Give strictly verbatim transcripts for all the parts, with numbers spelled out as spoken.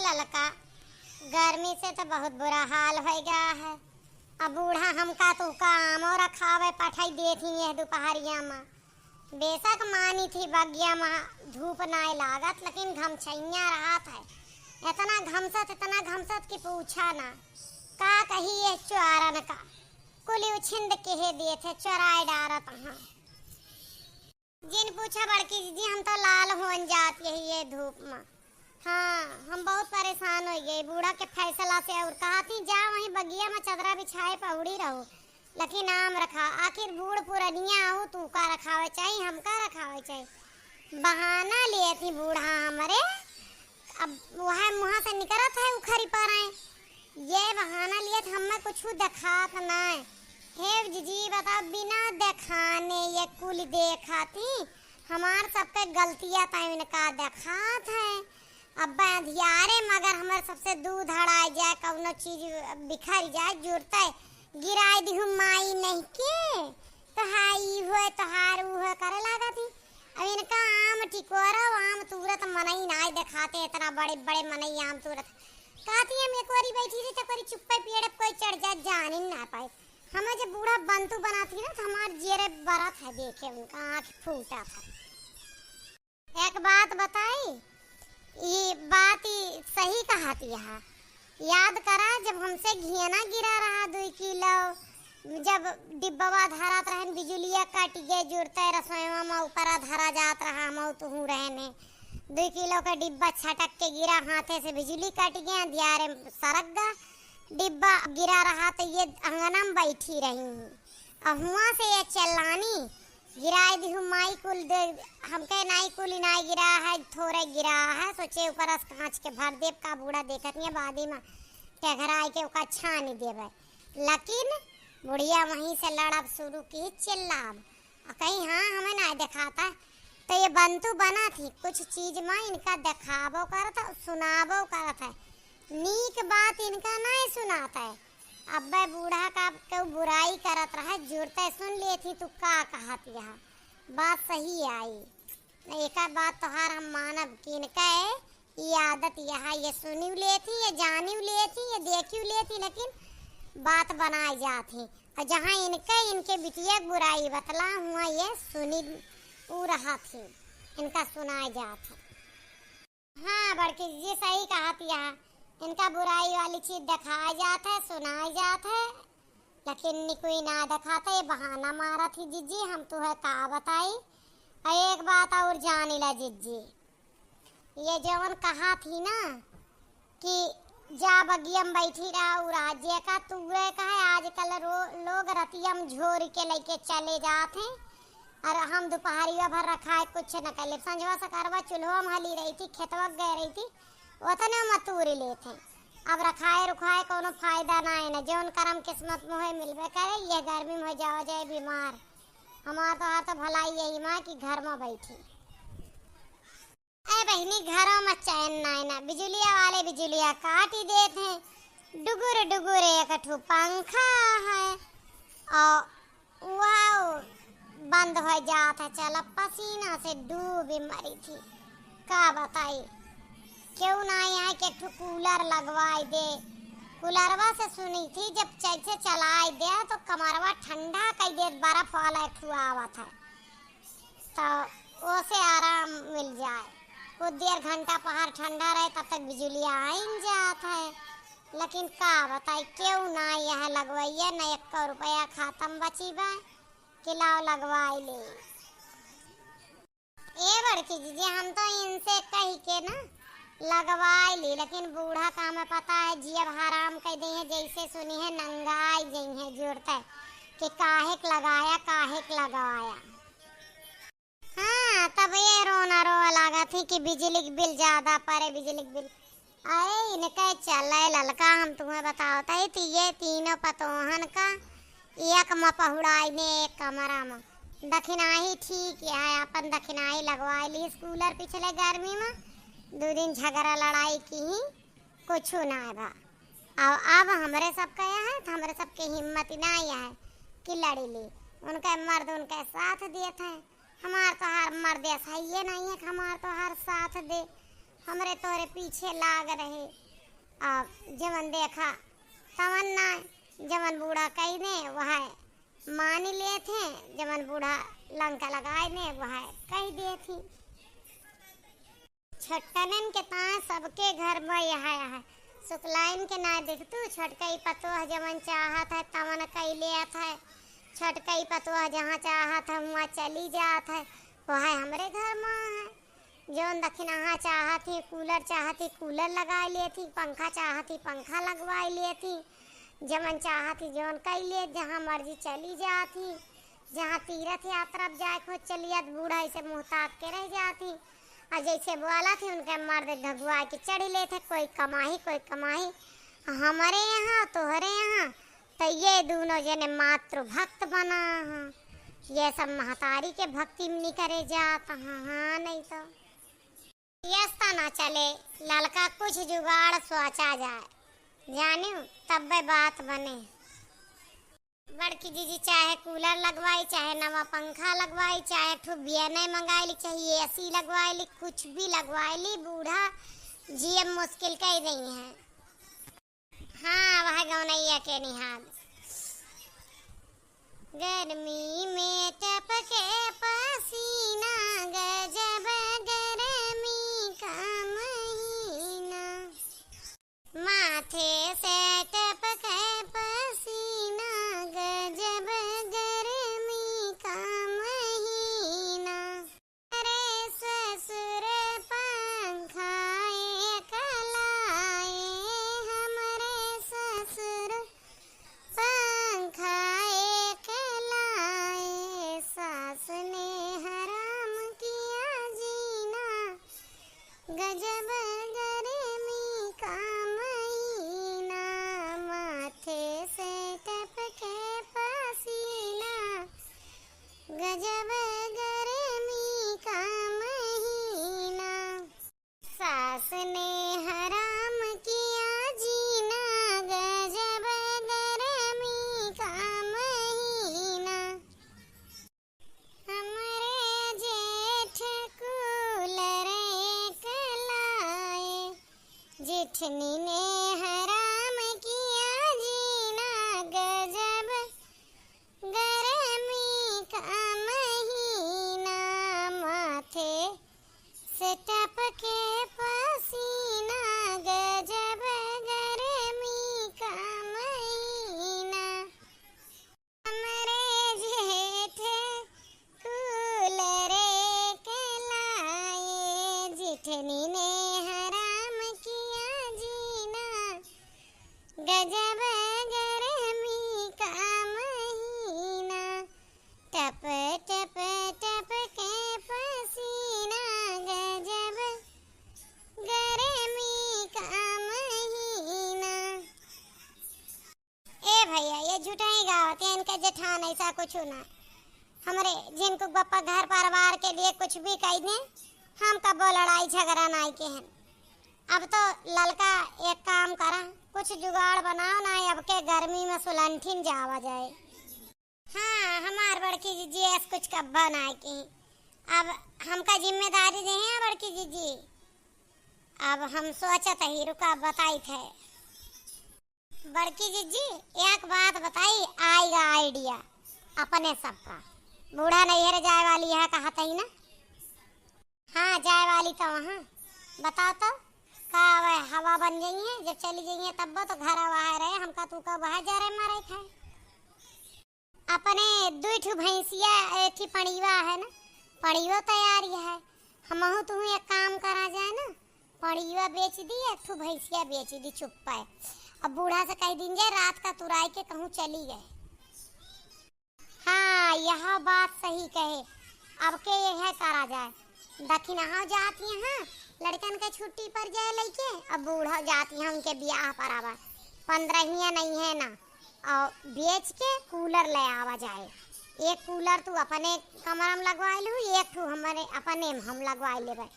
ललका, गर्मी से तो बहुत बुरा हाल होइ गया है। अब बूढ़ा हमका तुका आमो रखावे पठाई देत ही यह दुपहरिया मा। बेशक मानी थी बगिया मा धूप नाय लागत, लेकिन घमछैया रहत है। इतना घमसत, इतना घमसत कि पूछा ना। का कही ये चोरन का, कुली उछिंद केहे देत है, चोराय डारत हाँ। जिन पूछा बड़की जीजी, हम तो लाल होन जात यही ये धूप मा। हाँ, हम बहुत परेशान होइ गए बूढ़ा के फैसला से। और कहा थी, जा वहीं बगिया मा चदरा बिछाए पहुड़ी रहो, लेकिन आम रखा। आखिर बूढ़ पुरनिया हो, तू का रखावे चाही, हम का रखावे चाही। बहाना लिए थी बूढ़ा हमरे, अब वह मुँह से निकरत है उखरी पर आए। ये बहाना लिए थे, हमें कुछ देखात ना है। हे जीजी बताओ, बिना देखाने ये कुल देखाती, हमार सबके गलतियाँ तो इनका देखात है। अब अंधियारे मगर हमारे सबसे दूध हड़ाई जाए, कौनो चीज बिखर जाए, जुरते गिराए दिहु माई नहीं के, तो हाई हुए, तोहार ऊ हुए करे लागत ही। अब इनका आम टिकोरा, आम तूरत मनई नाय देखाते, इतना बड़े बड़े मनई आम तूरत। कहती हम एक बारी बैठी रही, तो एक बारी चुप्पे पेड़ पे कोई चढ़ जाए, जान ही ना पाए। हमें जब बूढ़ा बंतू बनाती ना, तो हमार जेरे बरत है, देखे उनका आँख फूटा था। एक बात बताई, ई बात ई सही कहत यहा। याद करा, जब हमसे घियना गिरा रहा दुई किलो, जब डिब्बवा धरत रहन, बिजुलिया कट गए, जुरते रसोईवा में ऊपरा धरा जात रहा, हम तुहू रहने। दुई किलो का डिब्बा छटक के गिरा, हाथे से बिजुली कट गया, अंधियारे सरक गा। डिब्बा गिरा रहा तो ये अंगना में बैठी रही। और हुआ से ये चिल्लानी, गिराए दिहु माई कुल दे, हमके नाई कुल नाई गिरा है, थोरे गिरा है, सोचे ऊपर अस कांच के भर देब का बूढ़ा देखत नहीं, बादी में टेघराए के ओका छानी देबे। लेकिन बुढ़िया वहीं से लड़ब शुरू की, चिल्लाब। आ कहीं हाँ, हमें नाई देखाता, तो ये बंतु बना थी, कुछ चीज में इनका देखाबो करत है, सुनाबो करत है, नीक बात इनका नाई सुनाता है। अब्बे बूढ़ा का केहू बुराई करत रहे, जुरते सुन लेत ही, तू का कहत यहा, बात सही आई। एका बात तोहार हम मानब कि इनका ए, ई आदत यहा, ये सुनिउ लेत ही, ये जानिउ लेत ही, ये देखिउ लेत ही, लेकिन बात बनाए जात ही। और जहाँ इनके, इनके बिटिया के बुराई बतला हुआ, ये सुनी उ रहत ही, इनका सुनाए जात है। हाँ, बड़की जीजी सही कहत यहा, इनका बुराई वाली चीज देखाए जात है, सुनाए जात है, लेकिन निकुई ना देखाते, ये बहाना मारत ही जीजी, हम तुहे का बताई। और एक बात और जानी ला जीजी, ये जवन कहत ही ना कि जा बगिया में बैठी रहा, उ रहा, जेका तूरे का है, आजकल रो-, लोग रतिया में झोर के लेके चले जात हैं। और हम दुपहरिया भर रखाए कुछ न कैले, संझवा सकरवा चूल्हो में हली रही थी, खेतवा गए रही थी, ओतने में तूरी लेत हैं। अब रखाए रुखाए कोनो फायदा ना है ना, जौन करम किस्मत में होए मिलबे करे, ये गर्मी में हो जावा जाए बीमार। हमार तो, हमार तो भलाई यही माँ कि घर में बैठी। ए बहिनी, घरों में चैन ना है ना, बिजुलिया वाले बिजुलिया काटी देत हैं, डुगुर डुगुर एक ठो पंखा है और वाओ, बंद हो जात है, चला पसीना से डूबी मरी थी। का बताई, क्यों ना यहाँ के एक ठो कूलर लगवाई दे। कूलरवा से सुनी थी, जब जैसे चलाई दे तो कमरवा ठंडा कई देत, बर्फ वाला एक ठो आवत है, तो ओसे आराम मिल जाए। कुछ देर घंटा पहर ठंडा रहे, तब तक बिजुलिया आइन जात है। लेकिन का बताई, केहू ना यह लगवइया, न एक्को रुपया खातम बची बा कि लाओ लगवाई ले। ए बड़की जीजी, हम तो इनसे कही के ना लगवाई ली, लेकिन बूढ़ा का हमें पता है, जियब हराम कह दी है, जैसे सुनी है नंगाई जई है जुड़ते कि काहे के लगाया, काहे के लगाया। हाँ, तब ये रोना रोवे लागत ही कि बिजली के बिल ज्यादा पड़े, बिजली के बिल। अरे, इनके चले ललका, हम तुम्हें बतावत है, तो ये तीनों पतोहन का एक में पहुड़ाई ने एक कमरा में। दखिनाही ठीक है, अपन दखिनाही लगवाई ली कूलर पिछले गर्मी में। दो दिन झगड़ा लड़ाई की ही, कुछ ना बा। अब, अब हमरे सब का है, तो हमरे सब के हिम्मत ही ना है कि लड़ी ली। उनके मर्द उनके साथ देत हैं। हमार तो हर मर्द ऐसा ही है नहीं है कि हमार तो हर साथ दे। हमरे तोहरे पीछे लाग रहे। अब जवन देखा तवन ना, जवन बूढ़ा कहि दे वह मानि लेत है, जवन बूढ़ा लंका लगाए दे वह कहि देत ही। छोटकनन के ताए सबके घर में यह है। सुकलाइन के ना देख तू, छोटकई पतोह जवन चाहत है तवन कइ लेत है। छोटकई पतोह जहाँ चाहत है हुआँ चली जात है, वह हमरे घर में है। जौन दखिनहा चाहत ही, कूलर चाहत ही, कूलर लगाइ लेत ही, पंखा चाहत ही, पंखा लगवाइ लेत ही, जवन चाहत ही, जवन कइ लेत, जहाँ मर्जी चली जात ही, जहाँ तीरथ यात्रा पे जाए के हो चली जात, बूढ़ा ऐसे मुँह ताक के रह जात ही। और जैसे बोलत ही उनके मर्द घगुआ के चढ़ लेत है, कोई कमाही, कोई कमाही, हमरे यहाँ, तोहरे यहाँ, तो ये दूनों जने मातृभक्त बना हैं। ये सब महतारी के भक्ति में नहीं करे जात हैं, हाँ, नहीं तो। यस्ता ना चले, ललका कुछ जुगाड़ सोचा जाए, जानियो, तब्बे बात बने। बड़की जीजी चाहे कूलर लगवाई, चाहे नवा पंखा लगवाई, चाहे ठू बियने मंगाई ली, चाहे एसी लगवाई ली, कुछ भी लगवाई ली, बूढ़ा जिए मुश्किल कइ देई है। हाँ, वह गौनैया के निहाल। गर्मी में टपके पसीना, गजब गर्मी का महीना। माथे से टपके पसीना, गजब गर्मी का महीना। हमरे ससुर पंखा एक लाए, हमरे ससुर पंखा एक लाए, सास ने हराम किया जीना, गजब गर्मी का महीना, माथे से टपके पसीना, गजब गर्मी का महीना। सास ने हराम किया जीना, गजब गर्मी का महीना। हमरे जेठ कूलर एक लाए, जेठनी ने हराम किया जीना, गजब गर्मी का महीना, माथे से टपके पसीना, गजब गर्मी का महीना। हमरे जेठ कूलर एक लाए, जेठनी ने हराम किया जीना, गजब गर्मी का महीना। टप टप टपके पसीना, गजब गर्मी का महीना। ए भइया, ये झूठा ही गावत है, इनका जेठान ऐसा कुछ ना। हमरे जिनको बप्पा घर परिवार के लिए कुछ भी कहि दें, हम कबो लड़ाई झगड़ा नाई के हैं। अब तो ललका एक काम करा, कुछ जुगाड़ बनाओ ना, अब के गर्मी में सुलंठिन जावा जाए। हाँ, हमार बड़की जीजी ऐस कुछ कब्बा ना की। अब हमका जिम्मेदारी दे हैं बड़की जीजी। अब हम सोचत ही, रुका बताइत है। बड़की जीजी, एक बात बताई, आएगा idea अपने सबका। बूढ़ा नैहर जाए वाली है कहत ही ना। हाँ, जाए वाली तो वहाँ। बताओ तो, का वह हवा बन जाई है? जब चली जाई है तब तो घर आवा है रहे, हमका तू का वह जरे मरे खाए। अपने दुई ठू भैंसिया, एक ठी पड़ीवा है ना, पड़ीवा तैयार ही है। हमहू तुहू एक काम करा जाए ना, पड़ीवा बेच दी, एक ठू भैंसिया बेच दी चुप्पा है। अब बूढ़ा से कहि दीन जाए रात का तुराई के कहूँ चली गए। हाँ, यह बात सही कहे। अब के यह करा जाए, दखिनहा जात ही हाँ, लड़कन के छुट्टी पर जाए लइके, अब बूढ़ा जात ही हाँ, उनके बियाह पर आवा, पन्द्रहिया नहीं है ना, और बेच के कूलर ले आवा जाए। एक कूलर तू अपने कमरा में लगवाए लू, एक ठू हमरे अपने में हम लगवाए लेबे।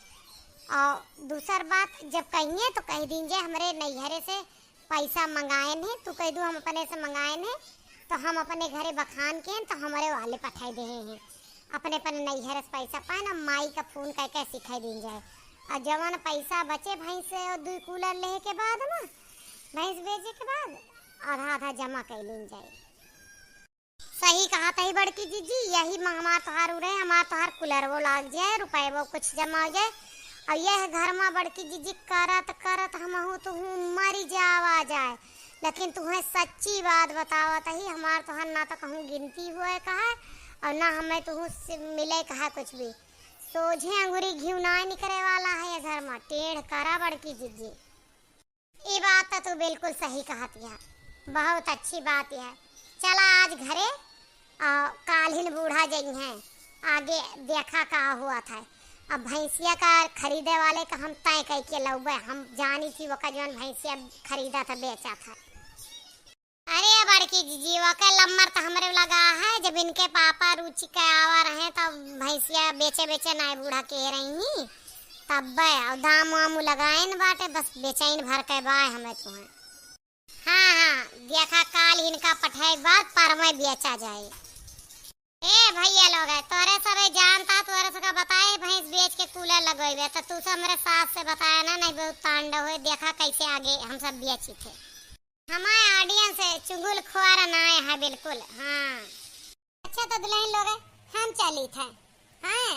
और दूसर बात, जब कहिए तो कहि दीन जाए हमरे नैहरे से पैसा मंगाएन है, तू कहि दू हम अपने से मंगाएन है, तो हम अपने घरे बखान के हैं, तो हमरे वाले पठाई देहे हैं। अपने अपने नैहरे से पैसा पाए ना, माई का फोन कइ के सिखाई दीन जाए। और जवन पैसा बचे भैंस से और दुई कूलर लेहे के बाद ना, भैंस बेचे के बाद आधा आधा जमा कर लीन जाए। सही कहत ही बड़की जीजी, यही में हमार तोहार उड़े, हमार तोहार कुलरवो लाग जाए, रुपयवो कुछ जमा हो जाए। और यह घर में बड़की जीजी करत करत हमहू तुहू मरी जावा जाए। लेकिन तुहें सच्ची बात बतावत ही, हमार तोहार ना तो कहूँ गिनती हुए कहा और ना हमें तुहू से मिले कहा कुछ भी। सोझे अंगुरी घिउ ना निकरे वाला है ये घर में, टेढ़ करा बड़की जीजी। ई बात तो तू बिल्कुल सही कहत है, बहुत अच्छी बात है। चला आज घरे, आ, काल्हिन बूढ़ा जइहें, आगे देखा का हुआ था। अब भैंसिया का खरीदे वाले का हम तय कई के लउबे, हम जानी थी ओका जौन भैंसिया खरीदा था, बेचा था। अरे बड़की जीजी, ओके लम्बर तो हमरे लगा है, जब इनके पापा रुचि के आवा रहे तब भैंसिया बेचे बेचे नाई बूढ़ा के रही, तब और दाम वाम लगाइन बाटे, बस बेचैन भर के बाय हमें तुहें। हाँ, हाँ, देखा काल इनका पठाए के बाद परवे बेचा जाए। ए भैया लोग है, तोरे सबे जानता, तोरे सबका बताए, भैंस बेच के कूलर लगवेबे, तो तू सब हमरे सास से बताया ना, नहीं बहुत तांडव है, देखा कैसे आगे हम सब बेची थे। हमारे audience है, चुगलखोर ना है बिल्कुल, हाँ। अच्छा तो दुल्हन लोग है, हम चली थे, हाँ,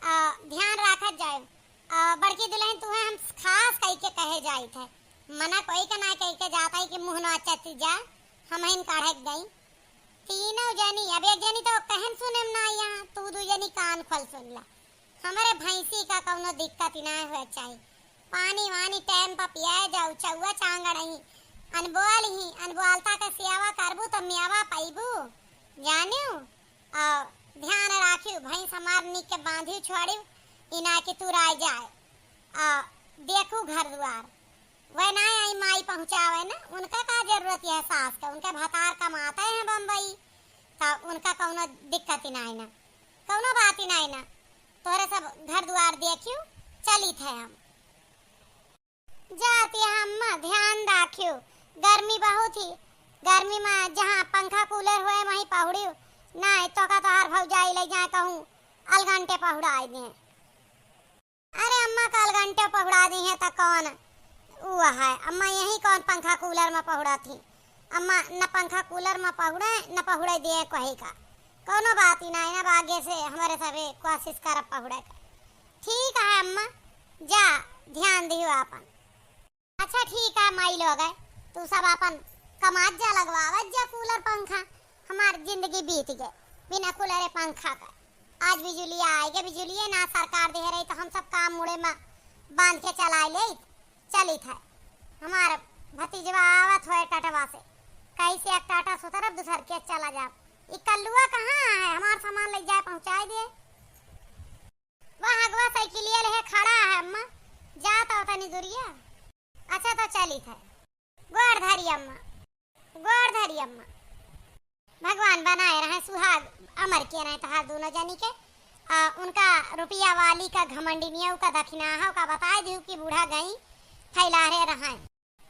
आ, ध्यान रखत जाए। आ, बड़की दुल्हन तुहे हम खास कह के कहे जाई थे, मना कोई का ना कह के जाता है कि मुँह ना चती जा, हम ही काढ़े के गई। तीनों जनी, अब एक जनी तो कहन सुने में ना आई, यहाँ तू दू जनी कान खोल सुन ला। हमरे भैंसी का कौनो दिक्कत ही ना हुए चाही, पानी वानी time पर पियाए जाऊ, चौआ चांगड़ ही, अनबोल ही, अनबोलता के सेवा करबू तो मेवा पइबू, जानियो। और ध्यान राखियो, भैंस हमार निक के बांधियो छोड़ियो, इना कि तू राय जाए। आ, देखू घर दुआर, वह ना आई माई पहुँचावे ना, उनका का जरूरत है सास के, उनके भतार कमाते हैं बम्बई, तो उनका कौनो दिक्कत ही नहीं ना, कौनो बात ही नहीं ना। तोहरे सब घर दुआर देखियो, चलित है हम। जाती हम ध्यान राखियो, गर्मी बहुत ही, गर्मी में जहाँ पंखा कूलर हुए वहीं पहुड़ियो, नहीं तो का तोहार भौजाई ले जाए कहूँ अलगंटे पहुड़ाई दे। अरे अम्मा, काल घंटे पहुड़ा दिहे त कौन उ है? अम्मा यही कौन पंखा कूलर में पहुड़ा थी? अम्मा न पंखा कूलर में पहुड़े, न पहुड़े दिए कही का। कौनो बात ही नहीं, अब आगे से हमरे सबे कोशिश करब पहुड़े का। ठीक है अम्मा, जा ध्यान दियो आपन। अच्छा ठीक है माई लोग है, तू सब आपन कमात जा, लगवावत जा कूलर पंखा। हमार जिंदगी बीत गए बिना कूलर पंखा का। आज बिजुलिया आए गे, बिजुलिया ना सरकार दे रही तो हम सब काम मुड़े में बांध के चला ले चलित है। हमार भतीजवा आवत होए टटवा से, कहीं से एक टाटा सुतरब दूसर के चला जाब। ई कल्लुआ कहाँ है, हमार सामान ले जाए पहुँचाए दे। वह अगवा साइकिलिया लेहे खड़ा है अम्मा, जात आओ तनी दुरिया। अच्छा तो चलित है। गोड़ धरी अम्मा, गोड़ धरी अम्मा। भगवान बनाए रहे सुहाग अमर के रहे तहार दोनों जनी के। आ, उनका रुपया वाली का घमंडिनिया का दखिनाहा का बताए दियो कि बूढ़ा गई फैला रहे रहे।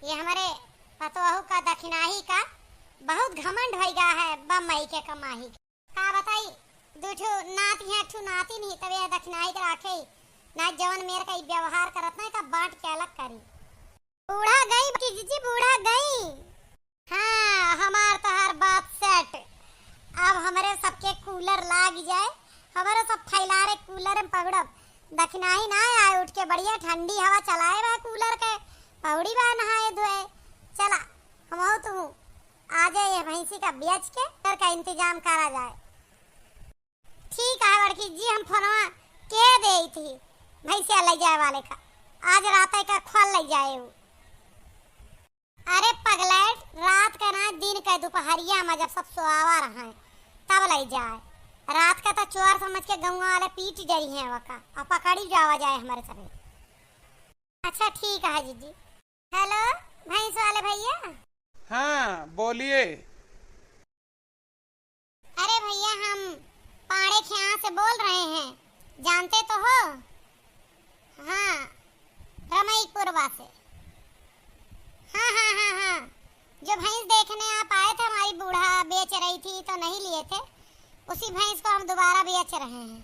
ये हमरे पतोहू का दखिनाही का बहुत घमंड होई गा है बम्बई के कमाही के। का बताई, दू ठो नात ही, एक ठो नाती नहीं, तबे दखिनाही के राखे। ना जवन मेर का ई व्यवहार करत ना, का बांट के अलग करी। बूढ़ा गई कि जीजी, बूढ़ा गई। हाँ, हमार तोहार बात set। अब हमरे सबके कूलर लाग जाए, हमरे सब फैला रे कूलर में पहुड़ब। दखिनाही ना आए उठ के बढ़िया ठंडी हवा चलाए बा कूलर के, पहुड़ी बा नहाए धोए। चला, हमहू तू आ जाए, ये भैंसी का बेच के घर का इंतजाम करा जाए। ठीक है बड़की जी, हम फोनवा के दे थी भैंसिया ले जाए वाले का, आज रात का खोल ले जाए उ। अरे पगलैट, रात का ना, दिन का दोपहरिया में जब सब सोआवा रहा है तब ले जाए। रात का तो चोर समझ के गाँव वाले पीट जाई हैं वका, और पकड़ी जावा जाए हमारे सभी। अच्छा ठीक है जीजी। हेलो, भैंस वाले भैया। हाँ बोलिए। अरे भैया, हम पाड़े के यहाँ से बोल रहे हैं, जानते तो हो? हाँ, रमईपुरवा से। हाँ हाँ हाँ हाँ, जो भैंस देखने आप आए थे, हमारी बूढ़ा बेच रही थी तो नहीं लिए थे, उसी भैंस को हम दोबारा बेच रहे हैं।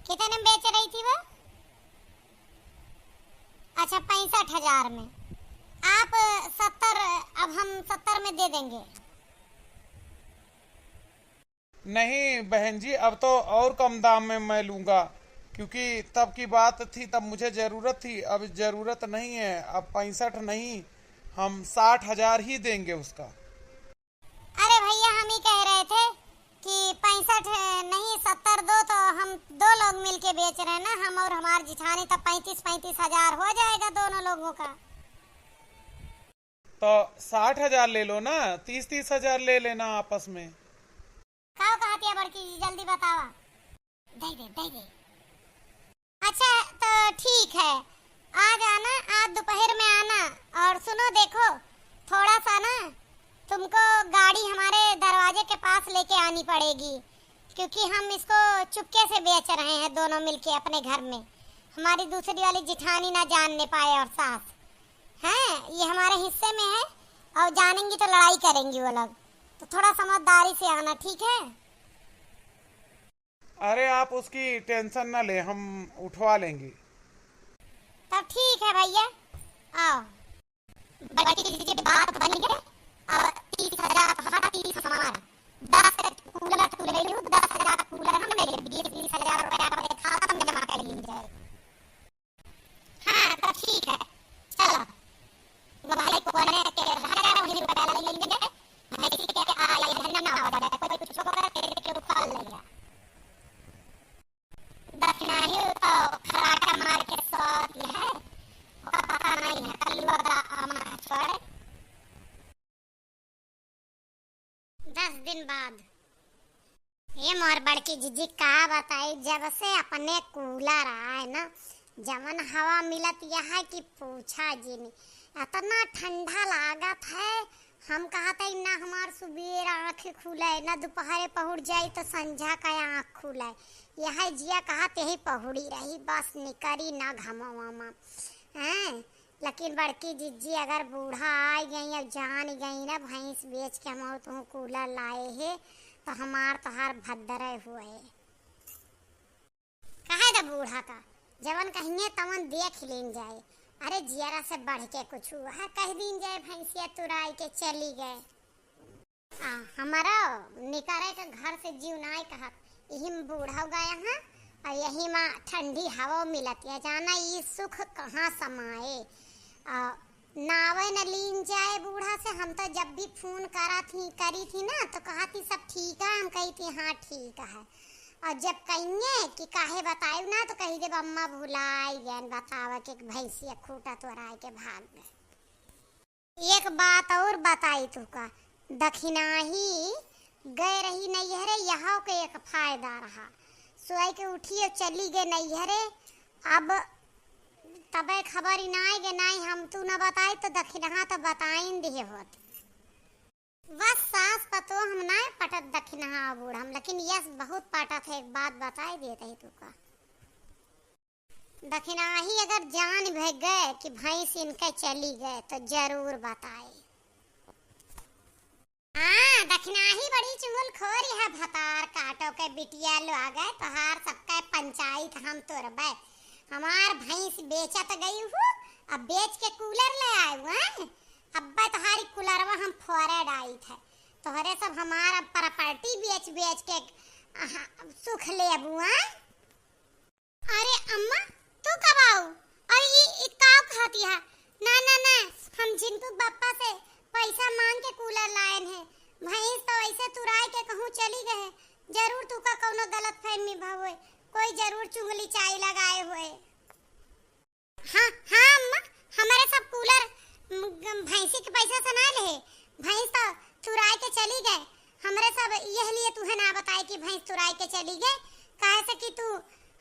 कितने में बेच रही थी वो? अच्छा, पैंसठ हजार में। आप सत्तर, अब हम सत्तर में दे देंगे। नहीं बहन जी, अब तो और कम दाम में मैं लूँगा, क्योंकि तब की बात थी, तब मुझे ज़रूरत थी, अब ज़रूरत नहीं है। अब पैंसठ नहीं, हम साठ हजार ही देंगे उसका। अरे भैया, हम ही कह रहे थे कि पैंसठ नहीं, सत्तर दो, तो हम दो लोग मिलके बेच रहे हैं ना, हम और हमार जिठानी, तब पैंतीस, पैंतीस हजार हो जाएगा दोनों लोगों का। तो साठ हजार ले लो ना, तीस तीस हजार ले लेना आपस में। का कहतिया बड़की जी, जल्दी बतावा। दे दे, दे दे। अच्छा, तो ठीक है, आ जाना, आज दोपहर में आना। और सुनो, देखो, थोड़ा सा ना तुमको गाड़ी हमारे दरवाजे के पास लेके आनी पड़ेगी, क्योंकि हम इसको चुपके से बेच रहे हैं दोनों मिलके अपने घर में। हमारी दूसरी वाली जिठानी ना जानने पाए और सास, हैं, ये हमारे हिस्से में है और जानेंगी तो लड़ाई करेंगी वो लोग। तो थोड़ा समझदारी से आना, ठीक है? अरे, आप उसकी टेंशन ना ले, हम उठवा लेंगे। तब ठीक है भैया, आओ। बड़की जी, बात बन गए। अब तीस हजार तुम्हारा, तीस हमारा। दस का कूलर तू ले लो, दस हजार का कूलर हम ले लेंगे, बीस, बीस हजार रुपया का खाता में जमा कर लीजिए। हाँ, तो ठीक है, चलो। वो भाई को बोले के हजार वही रुपया ले लेंगे, भैंसी के आ, ये धंधा ना हो जाए, कोई कुछ को करके के उठा लेगा। दखिनाही तो खराटा मार के सो दिया है, ओका पता नहीं है, कल वो दा-, अमा छोड़े। दस दिन बाद। ये मोर बड़की जिज्जी का बताई, जब से अपने कूलर आए ना, जवन हवा मिलत यह है कि पूछा जिन, इतना ठंडा लागत है। हम कहत है ना हमार सुबेर आँख खुले, ना दोपहरे पहुँच जाई तो संझा का आँख खुले। यह जिया कहत यही पहुड़ी रही, बस निकरी ना घमवा मा। हैं? लेकिन बड़की जिज्जी अगर बूढ़ा आइ गई, अब जान गई ना भैंस बेच के हम तुहूँ कूलर लाए हे, तो हमार तोहार भद्दरे हुए। कहे द बूढ़ा का, जवन कहिए तवन देख लेन जाए। अरे जियरा से बढ़ के कुछ हुआ है, कह दीन जाए भैंसिया तुराई के चली गए। आ, हमारा निकरे के घर से जीव नाय कहत, यही में बूढ़ा गया है और यही में ठंडी हवा मिलत है। जाना ई सुख कहाँ समाए। आ, नावे न लीन जाए बूढ़ा से। हम तो जब भी फोन करा थी, करी थी ना, तो कहा थी, "सब ठीक है?" हम कही थी, "हाँ, ठीक है।" और जब कहिए कि काहे बतायु ना, तो कही, "जब अम्मा भुलाई गए बतावे के भैंसिया खूटा तोराए के भाग गए।" एक बात और बताई तुका, दखिनाही गए रही नैहरे, यहाँ के एक फायदा रहा। सोए के उठी और चली गए नैहरे। अब तबे खबर ही नाई गे, नाई हम तू न बताई तो दखिनहा तो बताइन दिहे होत। बस सास पतो हम नाई पटत दखिनहा बूढ़ हम, लेकिन यस बहुत पटत है। एक बात बताई देत ही तुका। दखिनाही अगर जान भे गए कि भैंस इनके चली गए तो जरूर बताए। हाँ, दखिनाही बड़ी चुगलखोर है, भतार काटो के बिटिया लो आ गए, तोहार सबके पंचायत हम तोड़बे। हमार भैंस बेचत गई हूँ, अब बेच के कूलर ले आए हुए हैं। अब्बे तोहारी कूलरवा हम फोरे डाइत है। तोहरे सब हमार अब प्रॉपर्टी बेच बेच के, अहा, सुख लेबू, हैं? अरे अम्मा, तू कब आऊ? और ई, ई का कहती है? ना, ना, ना, हम झिंटू के बप्पा से पैसा मांग के कूलर लायन है। भैंस तो ऐसे तुराए के कहूँ चली गए है। जरूर तू का कौनो गलतफहमी भा होए, कोई जरूर चुगली चाई लगाए होए। हाँ, हाँ अम्मा, हमरे सब कूलर, म, ग-, भैंसी के पैसा से ना ले, भैंस तो तुराए के चली गए। हमरे सब यह लिए तुहे ना बताए कि भैंस तुराए के चली गए, काहे से कि तू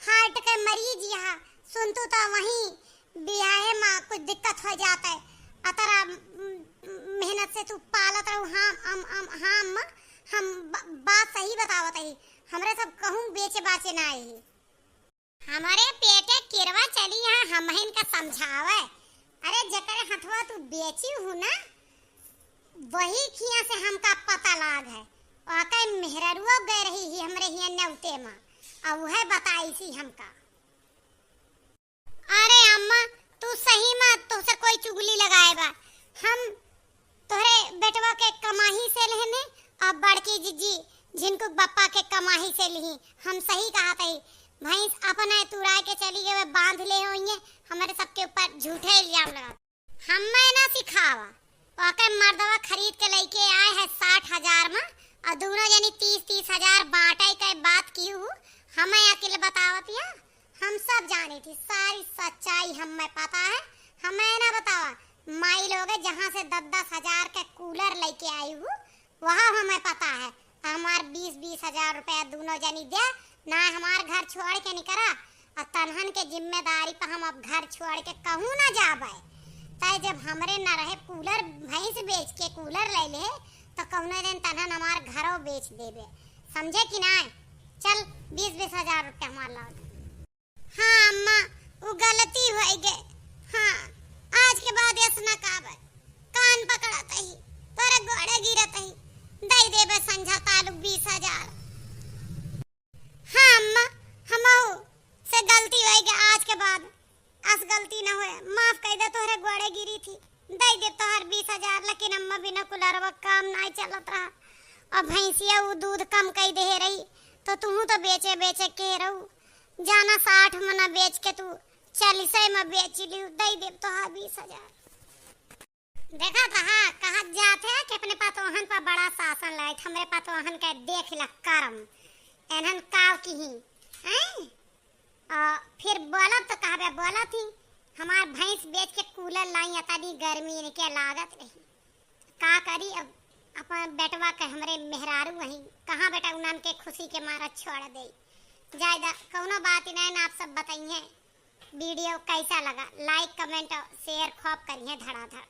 हार्ट के मरीज यहाँ, सुनतू तो वहीं बियाहे मा कुछ दिक्कत हो जात है। अतरा, म, मेहनत से तू पालत रहू। हाँ, अम, अम, हाँ अम्मा, हम ब-, बात सही बतावत ही, हमरे सब कहूँ बेचे बाचे ना ही। हमरे पेटे किरवा चली यहाँ हमहिन का समझावे। अरे जेकरे हथवा तू बेची हूँ ना, वही खिया से हमका पता लाग है। ओके मेहररुओ गए रही ही हमरे हिया नेवते मा, और वह बताई सी हमका। अरे अम्मा, तू सही मा अब बड़की जिज्जी झिनकू बप्पा के कमाही से लिही, हम सही कहत ही। भैंस अपने तुराए के चली गए, बांध ले होइए, हमरे सबके ऊपर झूठे इल्जाम लगा। हमें ना सिखावा, ओके मर्दवा खरीद के लइके आए है साठ हजार में, और दूनों जनी तीस तीस हजार बांटे के बात की हूँ। हमें अकिल बतावत या, हम सब जानी थी, सारी सच्चाई हमें पता है। हमें ना बतावा, माई लोगे जहाँ से दस दस हजार के कूलर लइके आई हूँ, वह हमें पता है। हमार बीस बीस हजार रुपया दूनों जनी दे, ना हमार घर छोड़ के निकरा, और तनहन के जिम्मेदारी पर हम अब घर छोड़ के कहूँ ना जाबे। तय जब हमरे न रहे कूलर, भैंस बेच के कूलर ले ले, तो कौनो दिन तनहन हमार घरो बेच देबे, समझे कि ना? चल, बीस बीस हजार रुपया हमार लाओ। हाँ अम्मा, उ गलती होई गे। हाँ, आज के बाद ऐस ना कहबे। कान पकड़त ही, तोरे गोड़े गिरत ही, दई देबे संझा तालुक बीस हजार। हाँ अम्मा, हमहू से गलती होई गे, आज के बाद अस गलती ना होए, माफ कर दे, तोहरे गोड़े गिरी थी, दई दे तोहर बीस हजार। लेकिन अम्मा, बिना कुलरवा काम नाई चलत रहा, और भैंसिया उ दूध कम कई दे रही, तो तुहू तो बेचे बेचे के रहू। जाना साठ मना बेच के तू चालीस में बेच लियो, दई देब तोहार बीस हजार। देखा था, कहत जात है कि अपने पतोहन पर बड़ा शासन लाइत, हमरे पतोहन के देख ला करम, एनहन काव की ही, हैं? आ, फिर बोलब तो कहबे बोलत ही, हमार भैंस बेच के कूलर लाई, अतनी गर्मी इनके लागत रही। का करी अब, अपन बेटवा के हमरे मेहरारू वहीं, कहाँ बेटा उन्हन के खुशी के मारा छोड़ दे। जायदा कौनो बात ही नहीं ना, आप सब बताइए। वीडियो कैसा लगा, like, comment और share खूब करिए धड़ाधड़।